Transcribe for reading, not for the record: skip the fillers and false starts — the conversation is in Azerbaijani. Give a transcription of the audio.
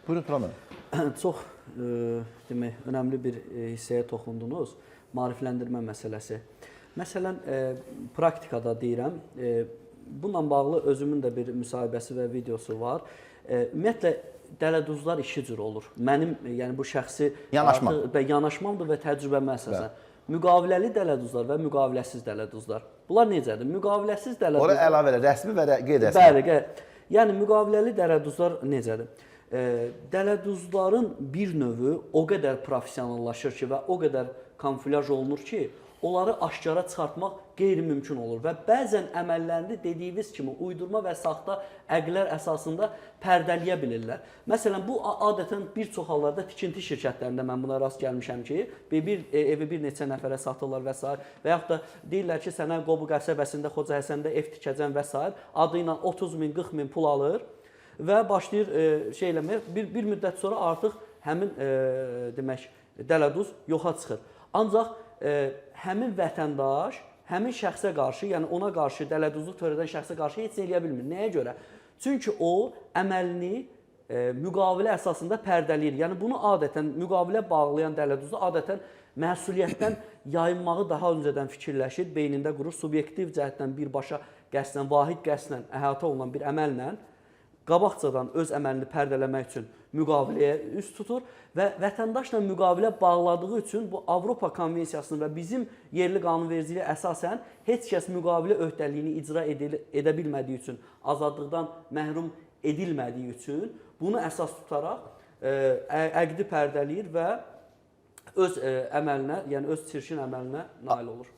Buyurun Turan müəllim. Çox demək, önəmli bir hissəyə toxundunuz. Maarifləndirmə məsələsi. Məsələn, praktikada deyirəm, bununla bağlı özümün də bir müsahibəsi və videosu var. Ümumiyyətlə dələduzlar iki cür olur. Mənim, yəni bu şəxsi Yanaşma. artıq və yanaşmamdır və təcrübəmə əsasən. Müqaviləli dələduzlar və müqaviləsiz dələduzlar. Bunlar necədir? Müqaviləsiz dələduzlar. Ora əlavə elə rəsmi və qeyri-rəsmi. Bəli, yəni müqaviləli dələduzlar necədir? Dələduzların bir növü o qədər professionallaşır ki və o qədər kamuflyaj olunur ki, onları aşkara çıxartmaq qeyri-mümkün olur və bəzən əməllərini dediyiniz kimi uydurma və saxta əqlər əsasında pərdələyə bilirlər. Məsələn, bu adətən bir çox hallarda tikinti şirkətlərində mən buna rast gəlmişəm ki, bir evi bir neçə nəfərə satırlar və s. və yaxud da deyirlər ki, sənə Qobu qəsəbəsində, Xoca Həsəndə ev tikəcəm və s. adı ilə 30 min, 40 min pul alır və başlayır şey eləməyə. Bir müddət sonra artıq həmin demək, dələduz yoxa çıxır. Ancaq həmin vətəndaş həmin şəxsə qarşı, yəni ona qarşı dələduzluq törədən şəxsə qarşı heç nə eləyə bilmir. Nəyə görə? Çünki o əməlini müqavilə əsasında pərdələyir. Yəni bunu adətən müqavilə bağlayan dələduzu adətən məsuliyyətdən yayınmağı daha öncədən fikirləşir, beynində qurur, subyektiv cəhətdən birbaşa qəsdən, vahid qəsdən əhatə olunan bir əməllə qabaqcadan öz əməlini pərdələmək üçün müqaviləyə üz tutur və vətəndaşla müqavilə bağladığı üçün bu Avropa Konvensiyasının və bizim yerli qanunvericiliyə əsasən heç kəs müqavilə öhdəliyini icra edə bilmədiyi üçün, azadlıqdan məhrum edilmədiyi üçün bunu əsas tutaraq əqdi pərdələyir və öz əməlinə, yəni öz çirkin əməlinə nail olur.